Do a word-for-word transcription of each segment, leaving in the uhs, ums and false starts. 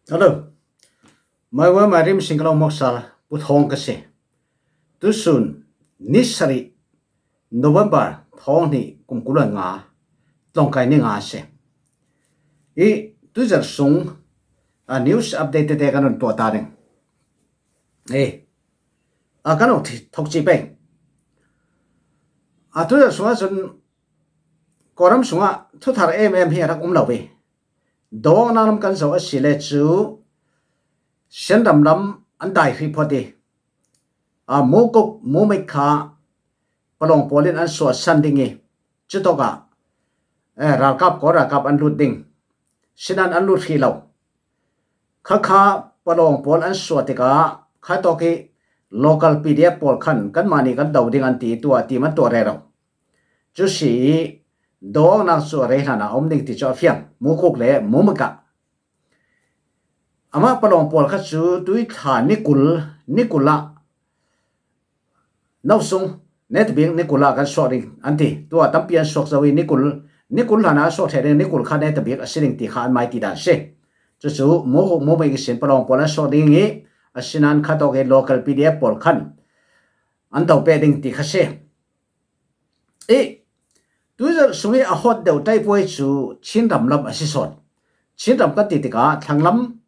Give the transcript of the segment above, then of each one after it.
Hello. Maiwa Mairim Singkalo Moksal Pu Thawng ka si. Tusun ni sarih November thawng hnih kum kul le nga, tlawngkai ni nga si. I tuzar sung a news update te kan run tuah ta ding. E, a kan run thok ci pei. A tuzar sung a sun Kawlram sungah thuthar em em hi a rak um lo hi. Dawngna lam kan zoh a si le cu Shan ramlam an dai hrih phawt hi. A, Mukuk, Mumik kha palawng pawl in an suahsan ding hi. Cutawkah, eh, ralkap, Kawl ralkap an lut ding. Sinan an lut hrih lo. Khakha palawng pawl an suah tikah khatawk hi local P D F pawl khan kanmah nih kan do ding an ti, tuah ti man tuah rero. Cu si i dawngnak cu a rei hlanah a um ding ti cu a fiang, Mukuk le Mumik ah. Amah palawng pawl kha cu tui thla ni kul, ni kul ah no sung, netabik ni kul ah kan suak ding an ti. Tuah tampi an suak zo i ni kul, ni kul hlanah a suak ṭheh ding, ni kul kha netabik a si ding ti kha an mai ti dan si. Cucu Mukuk, Mumik ihsin palawng pawl an suak ding i, asinan khatawk i local P D F pawl khan an do peh ding ti kha si. I tuzar sung i a hot deuh ṭaipuai cu Chin ramlam a si sawn. Chin ram kan ti tikah thlanglam,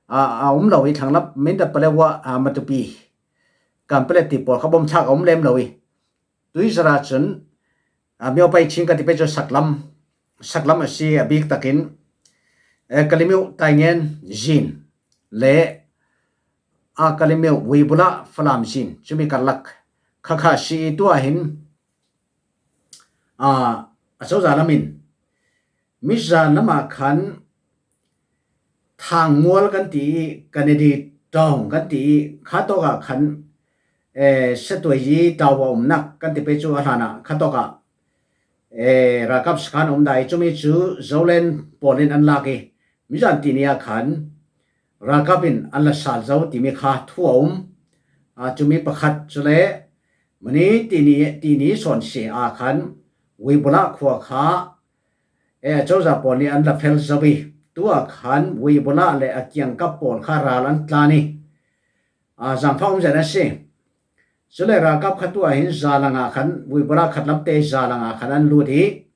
a, a um lo i, thlanglam Mindat Palewa, a, Matupi, Kanpetlet ti pawl kha bawmthlak a um lem lo i, tuzar ah cun, a, Myopai Chin kan ti pei cu saklam, saklam a si a bik takin, eh, Kalemyo, Taingen, Zin le a Kalemyo, Wibula, Falam, Zin, cumi karlak khakha si i tuah hin, a, a cozah lam in Mizan lamah khan Thangmual kan ti i, Kanedi Tawng kan ti i, khatawk ah khan, eh, Satuayi Tawa umnak kan ti pei cu a hlanah khatawk ah, eh, ralkap sakhan a um dah i, cumi cu Zoland pawl in an lak i, Mizan tini ah khan ralkap in an la sal zo timi kha thu a um. A, cumi pakhat cu le mani tini, tini sawn si ah khan Wibula khua kha, eh, a cozah pawl nih an la fel zo i, tuah khan Wibula le a kiangkap pawl kha ral an tlan i, a, zaangfah um zet a si. Cule ralkap kha tuah hin zalang ah khan, Wibula khatlamte zalang ah khan an lut i,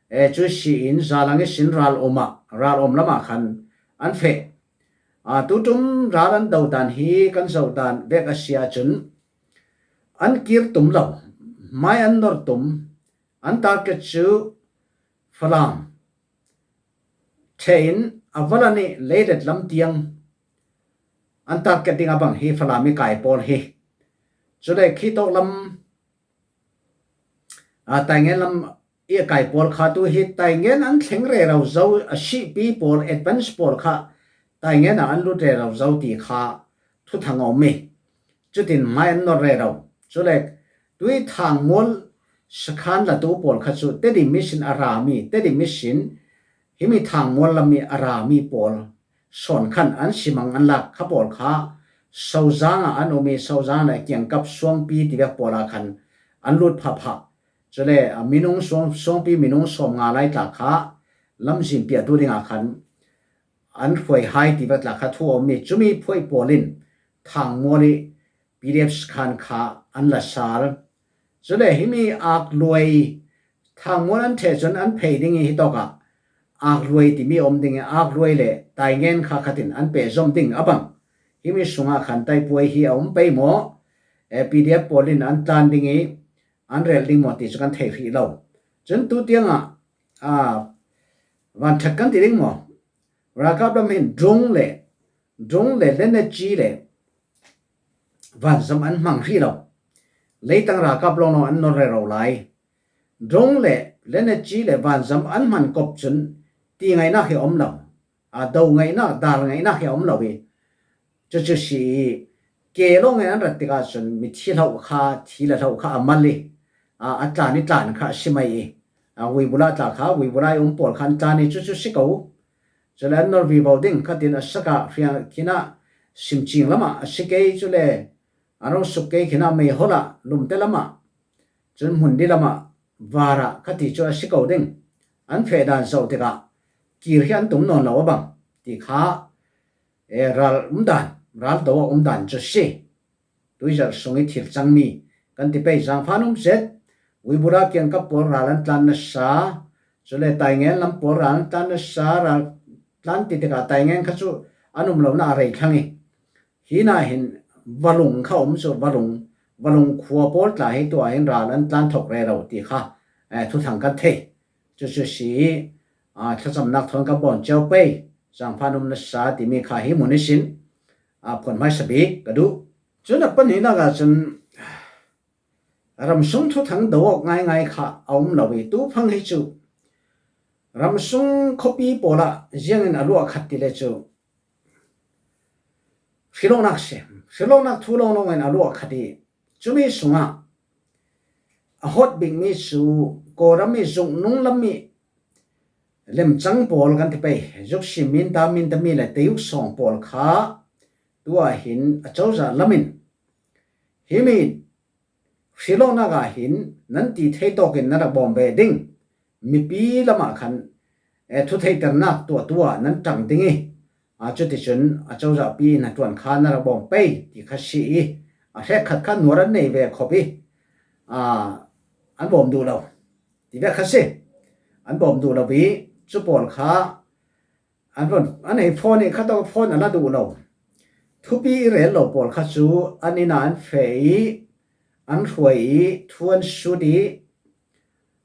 eh, cu si in zalang ihsin ral um ah, ral um lamah khan an feh. A, tutum ral an do dan hi kan zoh dan bek a si ahcun, an kir tum lo, hmai an nor tum, an target cu Falam ṭheh in a valan i Leilet lam tiang an target ding a bang hi Falam i kai pawl hi. Cule khitawk lam, a, Taingen lam i a kai pawl kha tu hi Taingen an thleng rero zo a sihpi pawl, advance pawl kha Taingen ah an lut rero zo ti kha thuthang a um i, cutin hmai an nor rero. Cule tui Thangmual sakhan latu pawl kha cu Tedim ihsin a rami, Tedim ihsin himi Thangmual lam i a rami pawl sawn khan an simang an lak kha pawl kha Sozang ah an um i, Sozang le kiangkap Suangpi tivek pawl ah khan an lut phapha. Cule, a, minung Suang-, Suangpi minung sawm nga lai tla kha lamzin piahtu dingah khan an hruai hai tivek tla kha thu a um i, cumi phuai pawl in Thangmual i P D F sakhan kha an la sal. Cule himi Akluai, Thangmual an ṭheh cun an phei ding i, hitawk ah Akluai timi a um ding i, Akluai le Taingen kha khatin an pehzom ding a bang. Himi sungah khan taipuai hi a um pei maw, eh, P D F pawl in an tlan ding i, an relh ding maw ti cu kan thei hrih lo. Cun tu tiangah, a, vanṭhat kan ti ding maw? Ralkap lam hin drone le, drone le leneci le vanzam an hmang hrih lo. Leitang ralkap lawnglawng an nor rero lai. Drone le leneci le vanzam an hman kop cun ti ngaihnak hi a um lo. A, do ngaihnak, dal ngaihnak hi a um lo i, cucu si i, ke lawng in an rat tikah cun mithi hloh kha, thi le hloh kha a mal i, a, a tlan i tlan kha a si mai i, a, Wibula tla kha, Wibula i um pawl kha an tlan i, cucu si ko. Cule an nor vivo ding khatin a sakah hriang khinah Simcing lamah a si kei, cule a rung suk kei khinah Meiholh ah, Lumte lamah, cun Hmundi lamah, Varah khati cu a si ko ding. An feh dan zoh tikah kir hi an tum nawn lo a bang ti kha eh, ral umdan, ral do a umdan cu si. Tuizarh sung i thil cangmi kan ti pei. Zangfah an um zet, Wibura kiangkap pawl ral an tlan nasa, cule Taingen lam pawl ral an tlan nasa, ral tlan ti tikah Taingen kha cu an um lo na a rei thlang i, hi na hin Valung kha um cu Valung, Valung khua pawl tla hi tuah hin ral an tlan thok rero ti kha, eh, thuthang kan thei. Cucu si i, ah, thlacamnak thawn kan bawn cio pei. Zangfah an um nasa timi kha hi mun ihsin, ah, phuan hmaisa bik ka duh. Cun a pahnihnak ah cun ramsung thuthang do awk ngaingai kha a um lo i, tu phang hi cu ramsung khuapi pawl ah ziangin a luah khat ti le cu hrilawknak si. Hrilawknak thu lawnglawng in a luah khat i, cumi sungah a hawt bikmi cu Kawlram i zungnung lam i lemcang pawl kan ti pei, zuk si minta, minta mi le teyuk sawng pawl kha tuah hin a cozah lam in himi hrilawknak ah hin nan ti thei tawkin nan rak bawm ve ding, mipi lamah khan, eh, thutheihternak tuahtu ah nan ṭang ding i, ah, cuticun a cozahpi in a ṭuan kha nan rak bawm pei ti kha si i, a hrekkhat kha nuar an nei ve khop i, ah, an bawm duh lo ti vek kha si. An bawm duh lo i, cu pawl kha an von, an hei phone i khat tawk phone a la duh lo. Thupi i rel lo pawl kha cu an inn ah an feh i, an hruai i, thu an sut i,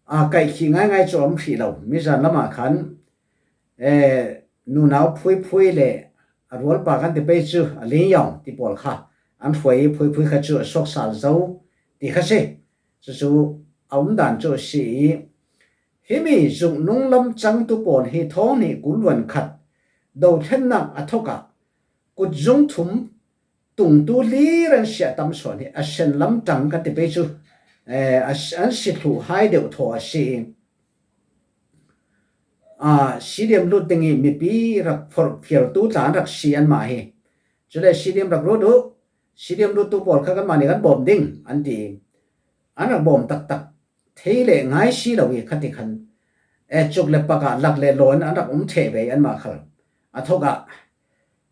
aa, kaihkhih ngaingai cu an hrih lo. Mizan lamah khan, eh, nunau phuiphui le a rualpa kan ti pei cu a lingyaung ti pawl kha an hruai i, phuiphui kha cu a suak sal zo ti kha si. Cucu a umdan cu a si i, himi zungnung lam cangtu pawl hi thawng hnih kul luan khat dothlennak a thok ah kutzung thum tungtu hlir an si a tam sawn hi a sen lam ṭang kan ti pei cu, eh, a, an si thluh hai deuh thaw a si i, aa, stadium lut ding i mipi rak forh fialtu tla an rak si anmah hi. Cule stadium rak lut uh, stadium luttu pawl kha kanmah nih kan bawm ding an ti i, an rak bawm taktak thei le ngai si lo i khati khan, eh, cuk le pak ah lak le lawn an rak um ṭheh ve i anmah khal a thok ah,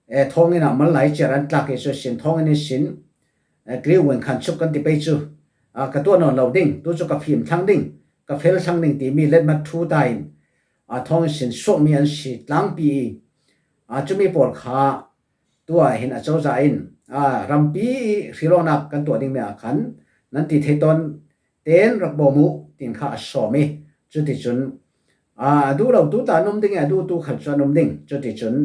eh, thawngin ah mal lai ciar an tlak i cu sin thawngin in sin, eh, griu in khan chuk kan ti pei cu, ah, ka tuah nawn lo ding, tu cu ka fim thlang ding, ka fel thlang ding timi letmat thu ta in, ah, thawngin sin suakmi an si tlangpi i, ah, cumi pawl kha tuah hin a cozah in, ah, rampi i hrilawknak kan tuah dingmi ah khan nan ti thei tawn ten rak bawm uh, tin kha a sawm i, cuticun, aa, a duh lo tu tla an um ding i, a duhtu khal cu an um ding. Cuticun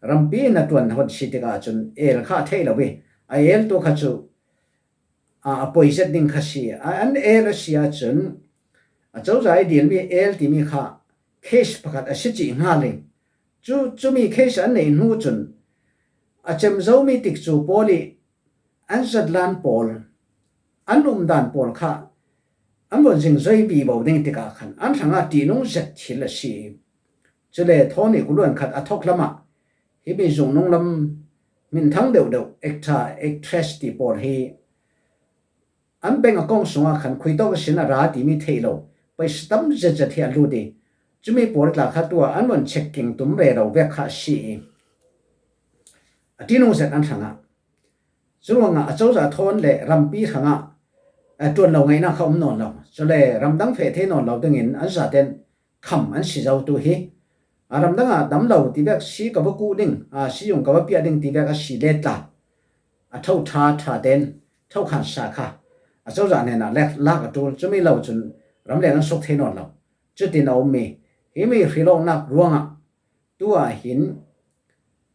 rampi in a ṭuan hon si tikah cun el kha a theih lo i, a eltu kha cu, aa, a poi zet ding kha si. A, an el a si ahcun a cozah i dilmi el timi kha case pakhat a si cih hngal i, cu, cumi case an neih hnu cun a cem zomi tikcu pawl i an zatlan pawl, an umdan pawl kha an von zingzoi vivo ding tikah khan an hrangah ṭihnung zet thil a si i, cule thawng hnih kul luan khat a thok lamah himi zungnung lam hminthang deuhdeuh actor, actress ti pawl hi an bank account sungah khan khui tawk ihsin a ra timi theih lo paisa tam zetzet hi a lut i, cumi pawl tla kha tuah an von check kingtum rero vek kha a si i, a ṭihnung zet an hrangah. Curuangah a cozah thawn le rampi hrangah, eh, ṭuan lo ngaihnak kha um nawn lo. Cule ramdang feh thei nawn lo dingin an zaten kham an si zotu hi, a, ramdang ah dam lo ti vek si ka va kuh ding, a, si yung ka va piah ding ti vek a si le tla, a tho ṭha ṭha ten tho khan sa kha a cozah hnenah lek, lak a ṭul. Cumi lo cun ramleng an suk thei nawn lo. Cutin a ummi himi hrilawknak ruangah tu ah hin,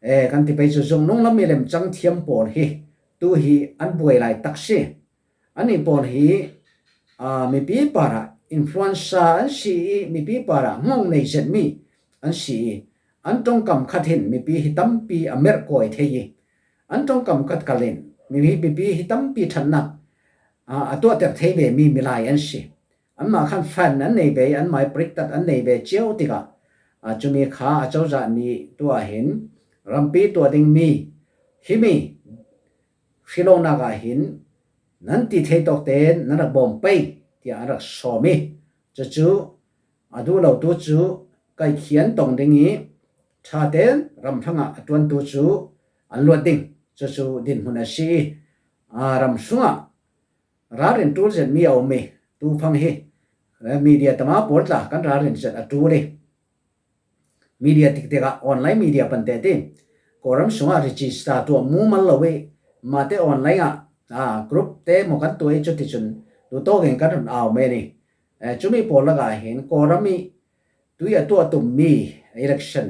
eh, kan ti pei cu zungnung lam i lemcang thiam pawl hi tu hi an buai lai tak si. Annih pawl hi, aa, mipi parah influencer an si i, mipi parah ngong nei zetmi an si i, an ṭongkam khat hin mipi hi tampi a merhkawi thei i, an ṭongkam khat kal in mipi, mipi hi tampi ṭhatnak, aa, a tuahter thei vemi milai an si. Anmah khan fan an nei ve, anmah i priktat an nei ve cio tikah, aa, cumi kha a cozah nih tu ah hin rampi tuah dingmi himi hrilawknak ah hin nan ti thei tawk tein nan rak bawm pei, tiah an rak sawm i, cucu a duh lotu cu kaihkhih an tong ding i, ṭha tein ram hrangah a ṭuantu cu an luat ding. Cucu dinhmun a si i, aa, ram sungah ralrin ṭul zet mi a um i, tu fang hi, eh, media tama pawl tla kan ralrin zet a ṭul i. Media tiktikah online media pante ti Kawlram sungah register tuah mumal lo i, mate online ah, aa, group te maw kan tuah i, cuticun tu tawkin kan run au men i. Eh, cumi pawl lakah hin Kawlram i tui a tuah tum mi election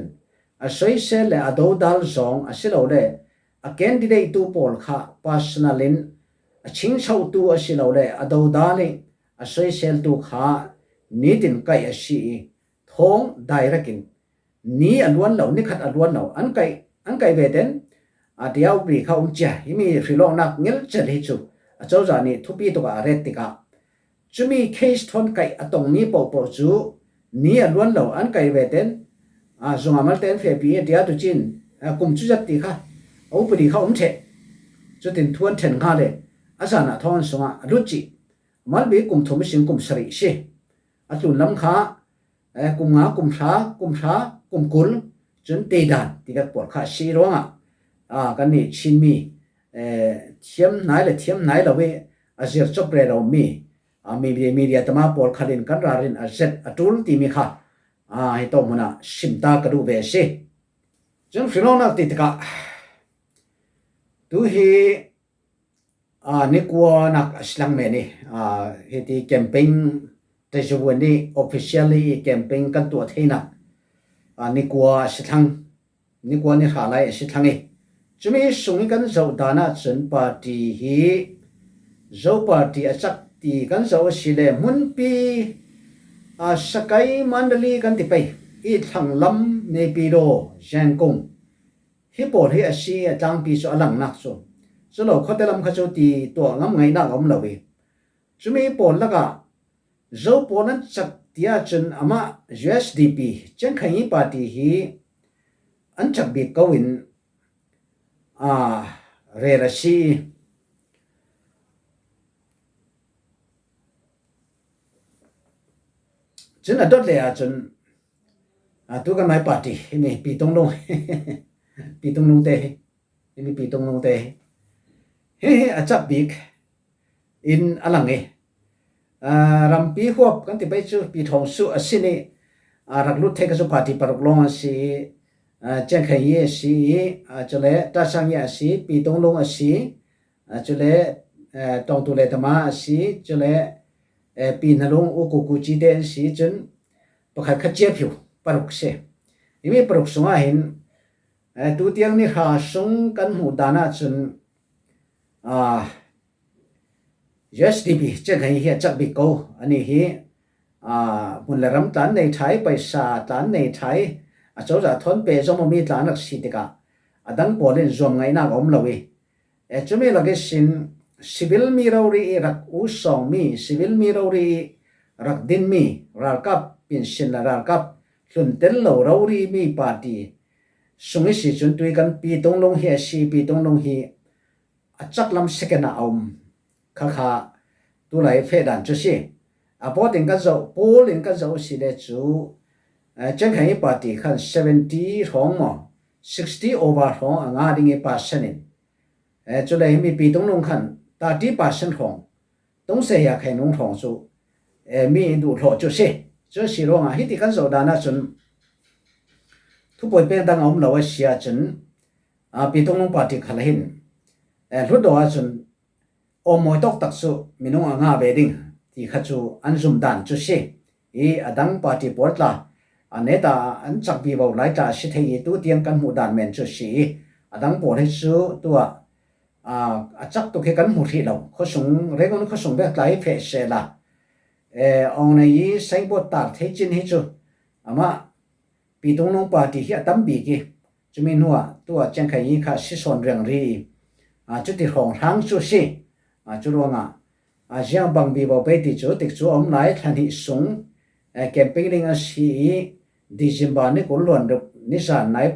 a soisel le a dodal zawng a si lo le a candidate tu pawl kha personal in a chingchotu a si lo le a dodal i a soiseltu kha nitin kaih a si i thawng direct in ni a luan lo, ni khat a luan lo an kaih, an kaih ve ten a diaubri kha um cia himi hrilawknak ngelcel hi cu a cozah nih thupi tukah a ret tikah cumi case thawn kaih a tongmi pohpoh cu ni a luan lo an kaih ve ten, aa, zunga malte an fehpi i a tia tucin, aa, kum cuzat ti kha a upadi kha um ṭheh. Cutin thu an ṭhen hnga le a zanah thawng an sungah a lut cih malbi kum thum ihsin kum sarih si. A tlunlam kha, eh, kum nga, kum hra, kum hra, kum kul, cun teidan tikat pawl kha a si ruangah, aa, kannih Chinmi, eh, thiam hnai le thiam hnai lo i a zir cop rero mi, aa, media, media tama pawl khalin kan ralrin a zet a ṭul timi kha, aa, hi tawh hmunah simta ka duh ve a si. Cun hrilawknak ti tikah tu hi, aa, nikuanak a si thlang men i, aa, hiti campaign, Treasury nih officially i campaign kan tuah theinak, aa, nikua a si thlang, nikua ni hra lai a si thlang i. Cumi sung i kan zoh dan ahcun party hi Zo party a cak ti kan zoh a si le hmunpi, aa, Sakai Mandali kan ti pei i thlanglam Naypyidaw, Zengkung hi pawl hi a si i a tlangpi cu a langnak cu cu lo khuate lam kha cu ti tuah ngam ngaihnak a um lo i. Cumi pawl lakah Zo pawl an cak ti ahcun amah U S D P, Chiang Kai-shek party hi an cak bik ko in, aa, rel a si i. Cun a dot le ahcun, aa, tu kan mai party, himi Pi Tung Lung, Pi Tung Lung te hi, himi Pi Tung Lung te hi, hi, hi a cak bik in a lang i, aa, rampi huap kan ti pei cu Pi Thawng Suh a si i, aa, rak lut thei kha cu party paruk lawng a si i, aa, Chiang Kai-shek a si i, aa, cule Ta Sang Ye a si, Pi Tung Lung a si, aa, cule, aa, Tawng Tu Le Tama a si, cule, aa, Pi Hna Lung, U Ku Ku Ci te an si, cun pakhat kha Cia Phiu, paruk si. Himi paruk sungah hin, aa, tu tiang ni hra sung kan hmuh dan ahcun, aa, U S D P, Chiang Kai hi a cak bik ko, anih hi, aa, hmun le ram tla an nei ṭha i, paisa tla an nei ṭha i, a cozah thawn pehzom awmi tla an rak si tikah a dang pawl in zuam ngaihnak a um lo i, e, cumi lak ihsin civil mi rori i rak u sawngmi, civil mi rori i rak dinmi, ralkap pinsin le ralkap hluntel lo rori mi party sung i si cun tui kan Pi Tung Lung hi a si, Pi Tung Lung hi a cak lam second ah a um kha kha tulai feh dan cu si. A pawt in kan zoh, poll in kan zoh si le cu, eh, Chiang Kai-shek party khan seventy hrawng maw, sixty over hrawng a ngah ding i percent in, eh, cule himi Pi Tung Lung khan thirty percent hrawng Tung Se Hia Khain Nung hrawng cu, eh, mi duh hlawh cu si. Cu si ruangah hiti kan zoh dan ahcun thupuai pek dang a um lo a si ahcun, ah, Pi Tung Lung party khal hin, eh, hlut dawh ahcun awmawi tawk tak cu minung a ngah ve ding ti kha cu an zum dan cu si. I a dang party pawl tla, a neta an cak vivo lai tla a si thei i tu tiang kan hmuh dan men cu si i a dang pawl hi cu tuah, aa, a cak tuk hi kan hmu hrih lo. Khuasung, Rangoon khuasung bek tla hi feh sehla, eh, Aung Naing i signboard tar thei cin hi cu amah Pi Tung Lung party hi a tam bik i cumi hnuah tuah Chiang Kai-shek kha si sawn riangri i, aa, cuti hrawnghrang cu si. Aa, cu ruangah, aa, ziang bang vivo pei ti cu tikcu a um lai thla hnih sung, eh, campaign ding a si i December ni kul luan ruk nizan nai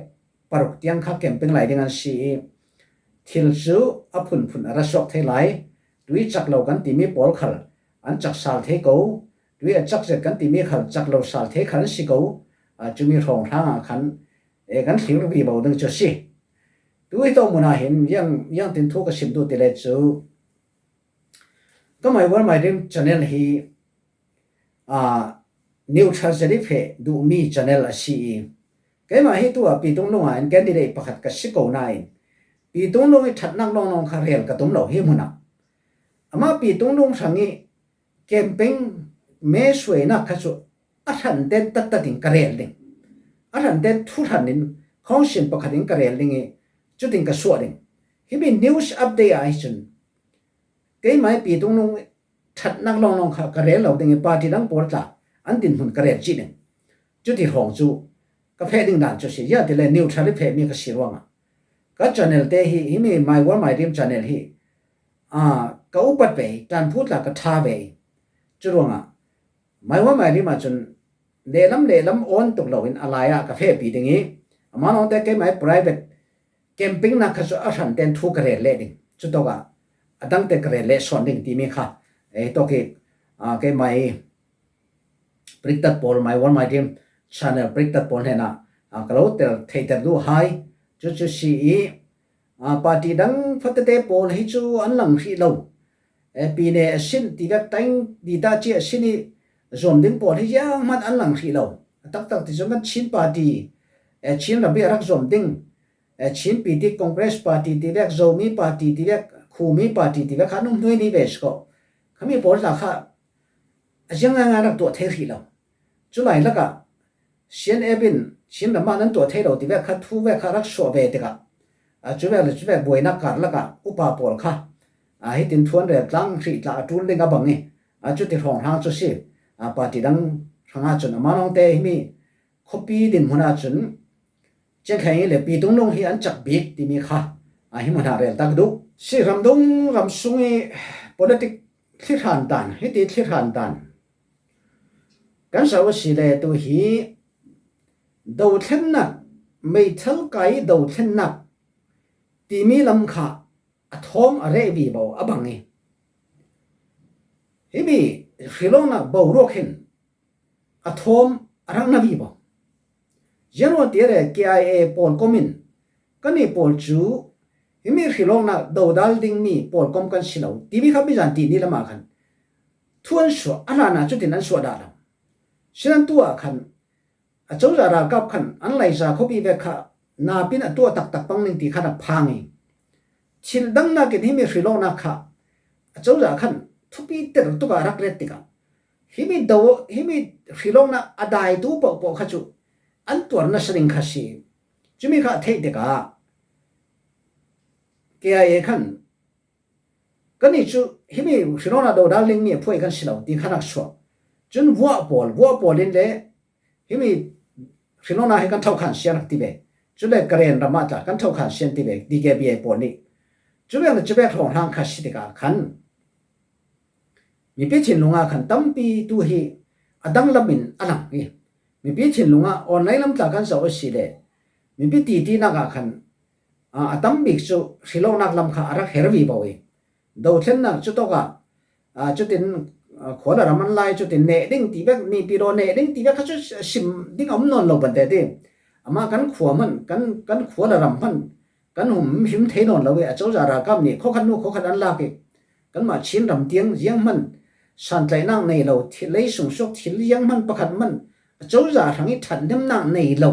paruk tiang kha campaign lai ding an si i, thil cu a phunphun a ra suak thei lai. Tui cak lo kan timi pawl khal an cak sal thei ko, tui a cak zet kan timi khal cak lo sal thei khal an si ko, aa, cumi hrawnghrang ah khan, e, kan thlir vivo ding cu si. Tu hi tawh munah hin yang, yang tin thu ka sim duh ti le cu, ka My World My Dream channel hi, aa, neutral zet i feh duhmi channel a si i, keimah hi tu ah Pi Tung Lung ah in candidate pakhat ka si ko nain, Pi Tung Lung i ṭhatnak lawnglawng kha rel ka tum lo hi hmunah. Amah Pi Tung Lung hrang i campaign me suainak kha cu a hranten taktak in ka rel ding. A hranten thu hran in khawngsin pakhat in ka rel ding i, cutin ka suah ding. Himi news update ah hi cun, keimah i Pi Tung Lung ṭhatnak lawnglawng kha ka rel lo ding i, party dang pawl tla an dinhmun ka rel cih ding. Cuti hrawng cu ka feh ding dan cu si, ziah ti le neutral i fehmi ka si ruangah, ka channel te hi, himi My World My Dream channel hi, aa, ka upat ve, ṭanphu tla ka ṭha ve. Cu ruangah My World My Dream ah cun lehlam lehlam awn tuk loin a lai ah ka fehpi ding i, amah lawngte keimah i private campaign nak kha cu a hranten thu ka rel leh ding. Cutawkah a dangte ka rel leh sawn ding timi kha, eh, tawk i, aa, keimah i Priktat pawl, My World My Dream channel Priktat pawl hnenah, aa, ka lo tel theihter duh hai. Cucu si i, aa, party dang fatete pawl hi cu an lang hrih lo. Eh, Pi Ne a sin tivek, Taing Dita ci a sin i zuam ding pawl hi zianghman an lang hrih lo. A taktak ti cun kan Chin party, eh, Chin ramri a rak zuam ding, eh, Chin Pi Ti Congress party tivek, Zomi party tivek, Khumi party tivek kha an um hnuai ni ve si ko. Khami pawl tla kha a ziang ngaingai rak tuah thei hrih lo. Cu lai lakah C N F in Chin ram ah nan tuah thei lo tivek kha thu vek kha rak suah ve tikah, a, cuvek le cuvek buainak karlak ah upa pawl kha, a, hitin thu an rel tlang hrih tla a ṭul ding a bang i, a, cuti hrawnghrang cu si, a, party dang hrangah cun amah lawngte himi khuapi dinhmun ah cun Cengkheng i le Pi Tung Lung hi an cak bik timi kha, a, hi hmunah rel tak duh. Si ramdung ramsung i politic thlihran dan, hiti thlihran dan kan zoh a si le tu hi dothlennak, meithal kai dothlennak timi lam kha a thawm a reh vivo a bang i, himi hrilawknak boruak hin a thawm a rak na vivo. Ziangruangtiah le K I A pawl kom in kannih pawl cu himi hrilawknak dodal dingmi pawl kom kan si lo timi kha mizan tih ni lamah khan thu an suah, a hlanah cutin an suah dah lo. Sinan tu ah khan a cozah ralkap khan an Laiza khuapi vek kha napin a tuah taktak pang ning ti khan a phang i, thil dang nakin himi hrilawknak kha a cozah khan thupi ter tukah a rak ret tikah, himi do, himi hrilawknak a daitu pohpoh kha cu an tuar nasa ding kha si. Cumi kha a theih tikah K I A khan kannih cu himi hrilawknak dodal dingmi a phuai kan si lo ti kha rak suah. Cun vuah pawl, vuah pawl in le himi hrilawknak hi kan thokhan sian rak ti ve. Cule Karen ram ah tla kan thokhan sian ti ve, D K B A pawl nih. Cuvek le cuvek hrawnghrang kha si tikah khan mipi thinlung ah khan tampi tu hi a danglam in a lang i, mipi thinlung ah online lam tla kan zoh a si le mipi titinak ah khan, aa, a tam bik cu hrilawknak lam kha a rak her vivo i, dothlennak cutawkah, aa, cutin, aa, khua le ram an lai, cutin neh ding ti vek, nipi law neh ding ti vek kha cu sim ding a um nawn lo pante ti. Amah kan khua hmanh, kan, kan khua le ram hmanh kan hum him thei nawn lo i, a cozah ralkap nih khuakhat hnu khuakhat an lak i, kanmah Chin ram tiang zianghman santlaihnak nei lo, thil lei sung suak thil zianghman pakhat hmanh a cozah hrang i ṭhathnemnak nei lo,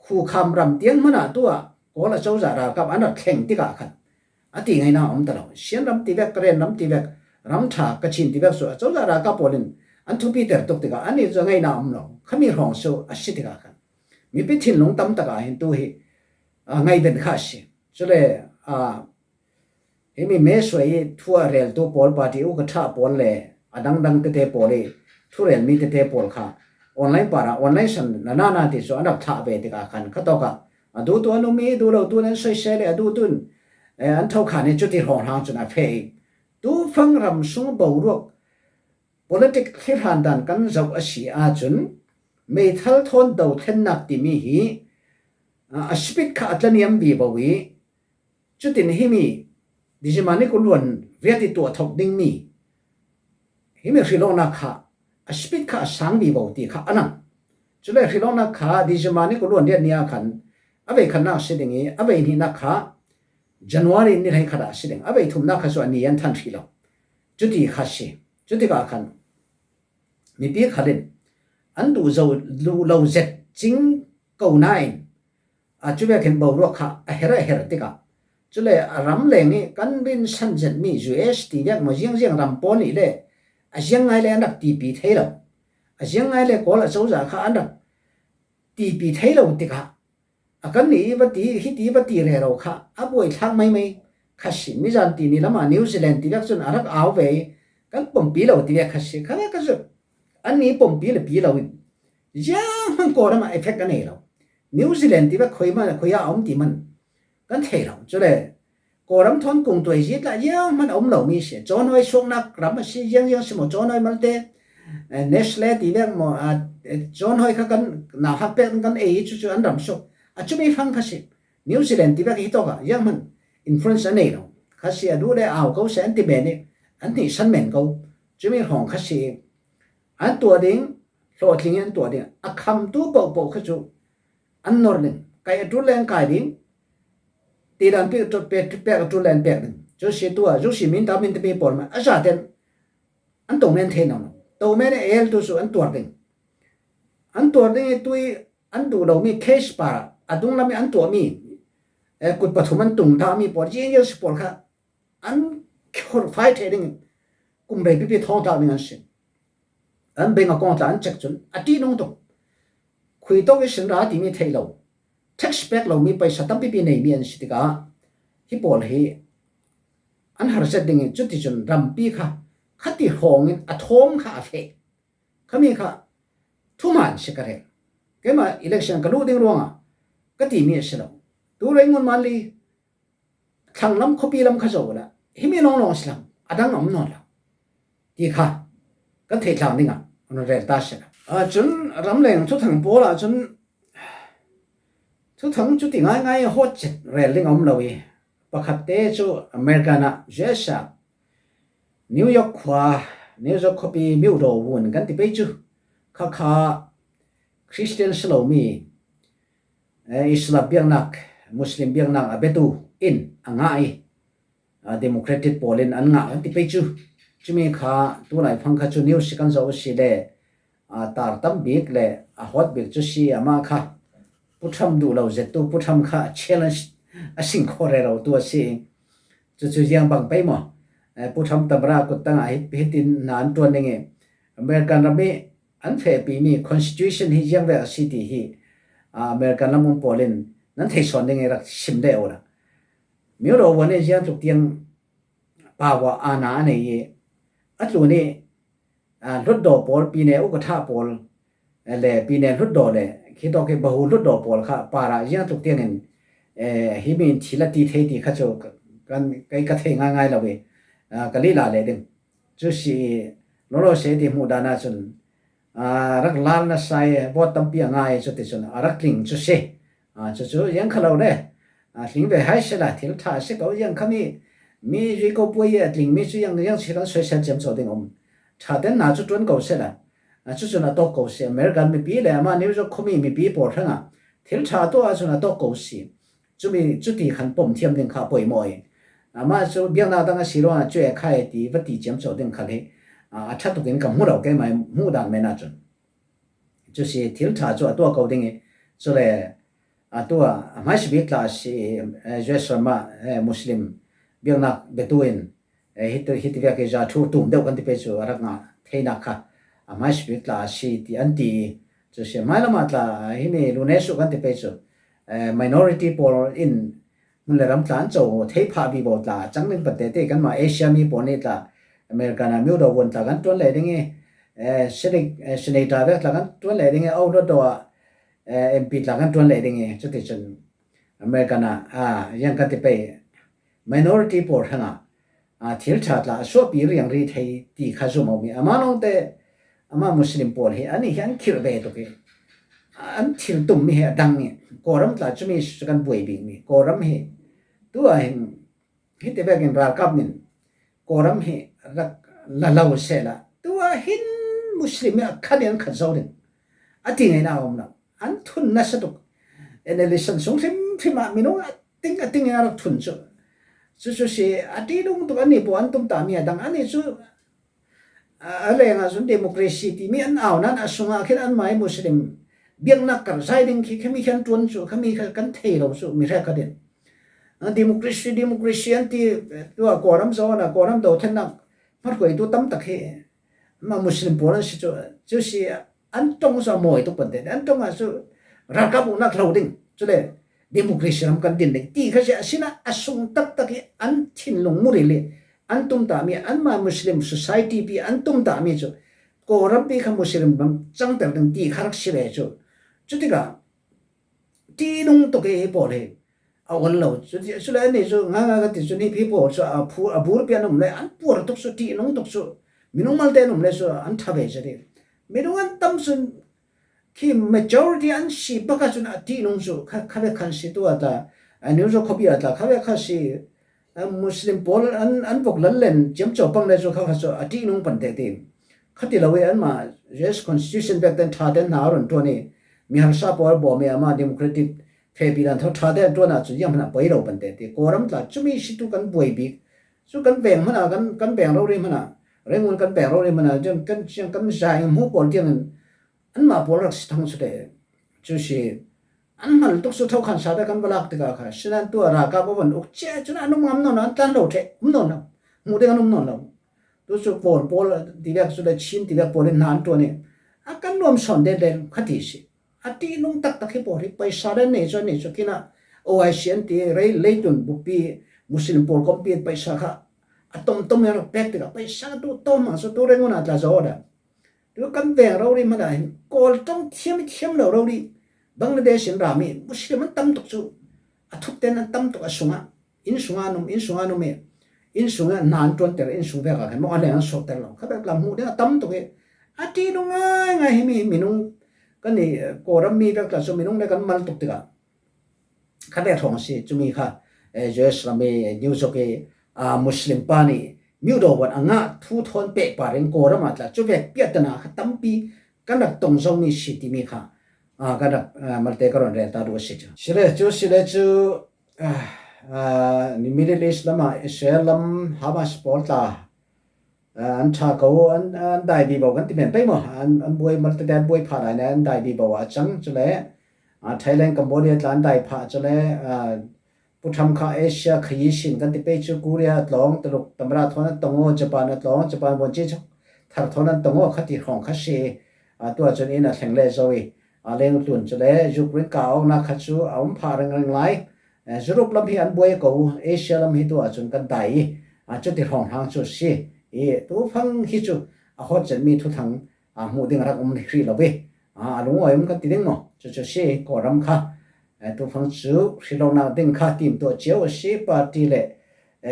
khukham ram tiang hmanh ah tu ah Kawl a cozah ralkap an rak thleng tikah khan a ti ngaihna a um ta lo. Sian ram ti vek, Karen ram ti vek, ram ṭha Kachin ti vek cu a cozah ralkap pawl in an thupi ter tuk tikah an i cu ngaihna a um lo. Khami hrawng cu a si tikah khan mipi thinlung tam takah hin tu hi, aa, ngaihven kha a si. Cule, aa, himi me suai i thu a reltu pawl, party u ka ṭha pawl le a dangdang tete pawl i thu relmi tete pawl kha online parah online san na na na ti cu an rak thlah ve tikah khan khatawkah a duhtu an um i, duh lotu an soisel i, a duhtu in, eh, an thokhan i cuti hrawnghrang cun a feh i, tufang ram sung boruak politic thlihran dan kan zoh a si ahcun meithal thawn dothlennak timi hi, ah, a speed kha a tlaniam vivo i, cutin himi December ni kul luan riat i tuah thok dingmi himi hrilawknak kha a speed kha a sang vivo ti kha a lang. Cule hrilawknak kha December ni kul luan riat ni ah khan a vei khatnak si ding i, a vei hnihnak kha January ni hleikhat ah si ding, a vei thumnak kha cu a ni an than hrih lo. Cuti kha si. Cutikah khan mipi khal in an duh zo, duh lo zet cing ko nain, a, cu vekin boruak kha a her a her tikah, cule a ram leng i kan rinsan zetmi U S ti vek maw, ziangziang ram pawl nih le a ziang ngai le an rak tipi thei lo. A ziang ngai le Kawl a cozah kha an rak tipi thei lo tikah, a kan nih i va ti, hiti va ti rero kha a buai thlak maimai kha si. Mizan ti ni lamah New Zealand ti vek cun a rak au ve i kan pumpi lo ti vek kha si. Kha ka cu an ni pumpi le pi lo in zianghman Kawlram ah effect a nei lo. New Zealand ti vek khoi man, khoi ah a um ti man kan thei lo. Cule Kawlram thawn kung tuai zit lah zianghman a um lomi si. Cawnhawi suaknak ram a si, ziangziang si maw, cawnhawi malte, eh, Nestle ti vek maw, ah, eh, cawnhawi kha kan nauhak pek kan ei cucu an ram suak. A cumi fang kha si. New Zealand ti vek hi tawkah zianghman influence a nei lo kha si. A duh le au ko si an ti men i an hnihsan men ko. Cumi hrawng kha si. An tuah ding, hlawhtling i an tuah ding. A khamtu pohpoh kha cu an nor ding. Kai a ṭul le an kai ding. Tidan pek a ṭul, pek, pek a ṭul le an pek ding. Cu si tuah, zu si min ta min timi pawl man a zaten an to men thei nawn lo. To men a el tu cu an tuar ding. An tuar ding i tui an duh lomi case par a dunglam i an tuahmi, eh, kut pathum an tung dahmi pawl, ziangziang si pawl kha an khurhfai thei ding, kum rei pipi thawng tlak ding an si. An bank account tla an check cun a ṭihnung tuk. Khui tawk i sin ra timi theih lo, tax pek lomi paisa tampipi neimi an si tikah hi pawl hi an har zet ding i cuticun rampi kha khati hrawngin a thawm kha a feh. Khami kha thuman si ka rel. Keimah election ka luh ding ruangah ka timi a si lo. Tu rei ngun man li thlanglam khuapi lam kha zoh uhla himi lawnglawng a si lo, a dang a um nawn lo ti kha kan theih tlang dingah run rel ta seh. Ah, cun ramleng thuthang pawl ah cun thuthang cu ti ngaingai hawt chet rel ding a um lo i, pakhatte cu American ah, U S ah, New York khua, New York khuapi Myodaw vun kan ti pei cu, khakha Christian si lomi, eh, Islam biaknak, Muslim biaknak a biatu in a ngah i, ah, Democratic pawl in an ngah kan ti pei cu. Cumi kha tulai fang kha cu news kan zoh a si le, ah, tar tam bik le a hawt bik cu si. Amah kha Pu Trump duh lo zettu, Pu Trump kha challenge a sing kho rero tu a si. Cucu ziang bang pei maw? Eh, Pu Trump tamra kut tangah hi, hitin hna an ṭuan ding i, American ram i an fehpimi constitution hi ziang vek a si ti hi, ah, American lam um pawl in nan thei sawn ding i rak sim deuh uh la. Myodaw vun i ziang tluk tiang power, aana a nei i a tlun i, ah, hlutdaw pawl, pine ukatha pawl, eh, le pine hlutdaw le khitawk i bahu hlutdaw pawl kha parah ziang tluk tiangin, eh, himi in thil a ti thei ti kha cu ka, kan, kei ka thei ngaingai lo i, ah, ka lila leh ding. Cu si i, lawlaw si ti hmuh dan ahcun, aa, rak lal nasa i vote tampi a ngai, cuticun a rak tling cu si. Aa, cucu ziang kha lo le, aa, tling ve hai sehla, thil ṭha a si ko, ziang khami mi zui ko puai i a tlingmi cu ziang, ziang si kan soisel ciamco ding um. Ṭha ten hna cu ṭuan ko sehla, aa, cucun a tawk ko si. American mipi le amah New York khuami mipi pawl hrangah thil ṭha tuah ahcun a tawk ko si. Cumi, cuti khan pom thiam ding kha a poimawh i, amah cu biaknak dang a si ruangah cu e khai ti va ti ciamco ding khal hi, a, a ṭha tukin ka hmu lo, keimah hmuh dan men ahcun. Cu si, thil ṭha cu a tuah ko ding i, cule a tuah a hmaisa bik tla a si, eh, U S ram ah, eh, Muslim biaknak biatu in, eh, hiti, hiti vek i za ṭhu tum deuh kan ti pei cu a rak ngah theinak kha a hmaisa bik tla a si ti an ti i, cu si, hmailam ah tla, eh, himi lunesu kan ti pei cu, eh, minority pawl in hmun le ram tla an co thei phah vivo tla cang ding pante te kanmah Asia mi pawl nih tla American ah Myodaw vun tla kan ṭuan leh ding i, eh, Senate, eh, Senator vek tla kan ṭuan leh ding i, oh, Hlutdaw ah, eh, M P tla kan ṭuan leh ding i, cuticun American ah, ah, ziang kan ti pei, minority pawl hrangah, ah, thil ṭha tla a suahpi riangri thei ti kha zum a um i, amah lawngte, amah Muslim pawl hi, anih hi an khirh ve tuk i, an thil tummi hi a dang i, Kawlram tla cumi cu kan buai bikmi, Kawlram hi, tu ah hin, hiti vekin ralkap nin Kawlram hi rak la lo sehla, tu ah hin Muslim hi a khat in an khat zo ding a ti ngaihna a um lo. An thun nasa tuk. N L D san sung hlim thim ah minung a ting a ting in a rak thun chu. Chu chu si a ti lung tuk an ni pawh an tum ta mi a dang an ni chu a leng ah cun democracy timi an au nan a sungah khin anmah i Muslim biaknak karh zai ding khi khami khan ṭuan cu khami kha kan thei lo cu mi hrekkhat in democracy democracy an ti. Tua Kawlram zawn a Kawlram dothlennak hmarkhuaitu tam tak hi Muslim pawl an si cu, cu si an ṭong cu a mawi tuk pante an ṭong ah cu ralkap uknak hlo ding cule democracy ram kan din ding ti kha si a sinah a sung taktak i an thinlung muril i an tumtahmi anmah Muslim society pi an tumtahmi cu Kawlrampi kha Muslim ram cangter ding ti kha rak si ve cu. Cutikah ṭihnung tuk i hi pawl hi a ol lo. Cule ani cu ngaingai ka ti cun hi pawl cu a burpi an um le an puar tuk cu ṭihnung tuk cu minung malte an um le cu an ṭha ve cu ti. Minung an tam cun khi majority an si bak ahcun a ṭihnung cu kha, kha vek khan si tu a tla, a New York khuapi a tla kha vek kha si, a Muslim pawl an, an vok lal len ciamco pang le cu kha, kha cu a ṭihnung pante ti. Kha ti lo i anmah U S Constitution bek ten ṭha ten hna a run ṭuan i mi harsa pawl bawm i amah democratic fehpi dan tho ṭha ten ṭuan ahcun ziang hmanh a poi lo pante ti. Kawlram tla cumi si tu kan buai bik cu kan veng hmanh a kan, kan veng rori hmanh a rengun kan veng rori hmanh a kan, kan, kan zai hmu pawl tiangin anmah pawl rak si thang cu te cu si an hmal tuk cu thokhan sa te kan va lak tikah kha sinan tu a ralkap a von uk cia cun an um ngam nawn lo, an tlan lo ṭheh um nawn lo, hmuh ding an um nawn lo. Tu cu pawl pawl ti vek cu le Chin ti vek pawl in hna an ṭuan i a kan nuam sawn den den kha ti si. A ṭihnung taktak hi pawl hi paisa le nei cu an nei cu khin ah O I C an ti rei leitlun bukpi Muslim pawl kompi in paisa kha a tomtom in rak pek tikah paisa tu tom hmang cu tu rengun a tla zaw dah. Tu kan veng rori hmanh ah hin Kawl ṭong thiam i thiam lo rori Bangladesh in rami Muslim an tam tuk cu a thuk ten an tam tuk a sungah inn sungah an um, inn sungah an um i inn sungah hna an ṭuanter, inn sung vek ah khan mawh a leng an sawhter lo. Kha bek lam hmuh ding a tam tuk i a ṭihnung ngaingai hi mi minung kan i Kawlram mi vek tla cu minung le kan mal tuk tikah kha vek hrawng a si. Cumi kha U S ram i New York i Muslim pa nih miudo von a ngah thu thawn pehpar in Kawlram ah tla cu vek piahtana kha tampi kan rak tong zomi si timi kha kan rak malte ka rawn rel ta duh a si cu. Si le cu, si le cu Middle East lamah Israel lam Hamas pawl tla an ṭha ko, an, an dai vivo kan ti men pei maw? An, an buai malte te an buai phah lai nen an dai vivo a cang cule Thailand, Cambodia tla an dai phah cule Pu Trump kha Asia khayi sin kan ti pei cu Korea a tlawng, Tuluk tamra thawn an tong aw, Japan a tlawng, Japan vuanci thar thawn an tong aw kha ti hrawng kha si. Tua cun inn a thleng le zo i a leng tlun cule Ukraine kah awknak kha cu a um phah ringring lai. Europe lam hi an buai ko, Asia lam hi tu ahcun kan dai i cuti hrawng hrawng cu si i tu fang hi cu a hawt zenmi thuthang hmuh ding a rak um hrih lo i a lungawi um kan ti ding maw? Cucu si Kawlram kha tu fang cu hrilawknak ding kha timtuah cio a si. Party le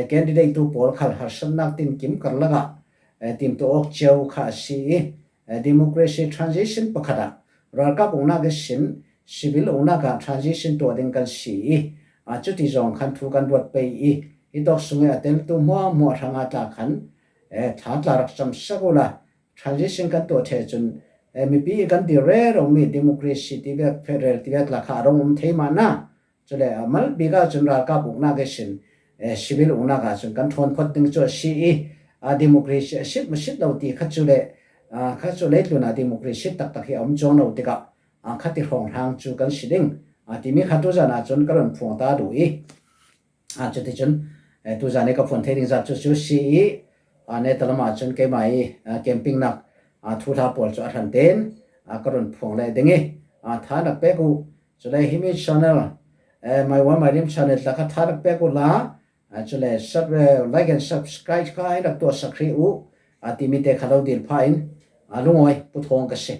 candidate tu pawl khal harsatnak tin kim karlak ah timtuah awk cio kha a si i democracy transition pakhat ah ralkap uknak ihsin civil uknak ah transition tuah ding kan si i cuti zong khan thu kan ruat pei i hitawk sung i a teltu hmuahhmuah hrang a tla khan thla tla rak camsak uhla transition kan tuah ṭheh cun mipi i kan dir rero mi democracy tivek federal tivek tla kha a rung um thei mah na. Cule a mal bik ahcun ralkap uknak ihsin civil uknak ahcun kan ṭhawn phawt ding cu a si i democracy a sit maw sit lo ti kha cu le kha cu leitlun ah democracy taktak hi a um cuang lo tikah kha ti hrawng hrawng cu kan si ding timi kha tuzan ahcun ka rawn phuang ta duh i cuticun tuzan i ka phuan thei ding zat cu cu si i neta lamah cun keimah i campingnak thuhla pawl cu a hran tein ka rawn phuang leh ding i tha nak pek uh. Cule himi channel, My One My Dream channel tla kha tha nak pek uhla cule like and subscribe kha i rak tuahsak hrih uh timi te kha lo dil pha in lungawi pu thawng ka si.